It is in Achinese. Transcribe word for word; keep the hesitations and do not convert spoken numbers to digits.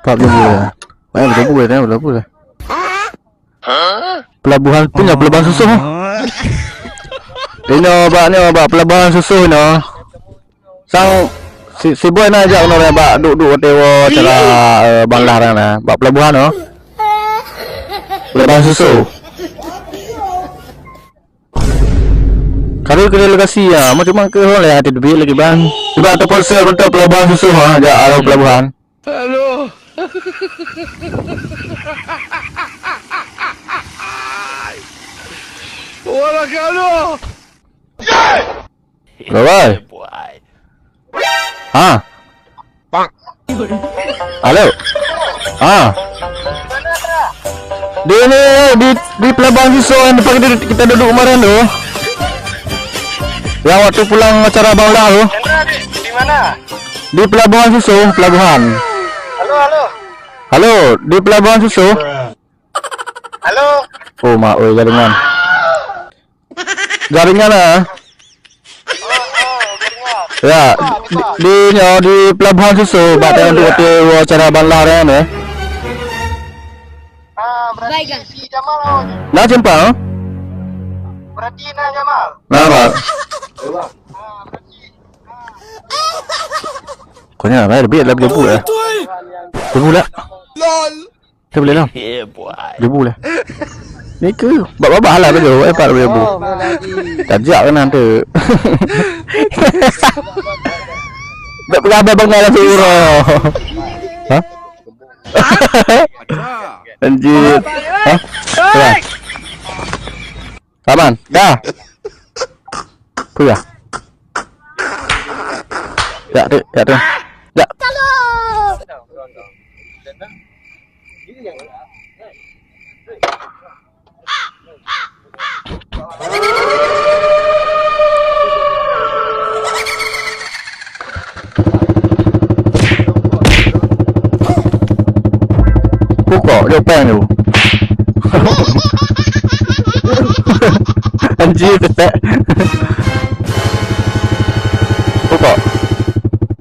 Bak Jumbo ya. Banyak Jumbo ya, banyak Jumbo ya. Pelabuhan pun ya, pelabuhan Susoh. Inoe bak nyoe, bak pelabuhan Susoh inoe. Sang si, si boy na jak inoe bak duek-duek watèe woe acara, eh, Bang Lah na, bak pelabuhan tu. Pelabuhan Susoh. Kali ke lokasi ya, macam mana ke lé hati debit lagi bang. Sebab terpaksa betul pelabuhan Susoh ha, jak arah pelabuhan. Halo. Wala kalu. Bye. Ha. Halo. Ha. Di ni, di, di pelabuhan Susoh yang tempat kita, kita duduk kemarin tu. Yang waktu pulang acara Bang Lah tu. Chandra, di, di mana? Di pelabuhan Susoh, pelabuhan. Halo, halo. Halo, di pelabuhan Susoh. Halo. Oh, mak oi, jaringan. Jaringan ah. Ya, di, di, di pelabuhan Susoh, bak tengah duduk watèe acara Bang Lah ni. Ah, berarti si Jamal awak ni. Nah, simpang. Berarti na Jamal. Nah, Bang. Kau ni apa? Lebih, lebih jemput eh. Tunggu lah. Lol. Kita boleh lah. Yeah, boy. Ribu lah. Ni ke? Bak babah lah tu, eh, empat ribu. Oh, mana lagi? Tajak kena tu. Nak pegang abang bangai lah suruh. Ha? Anjir. Ha? Dah. Aman. Dah. Apa ya? Ya, tu, ya, tu. Ya. Pukok, jok peng tu. Anjir, tetek.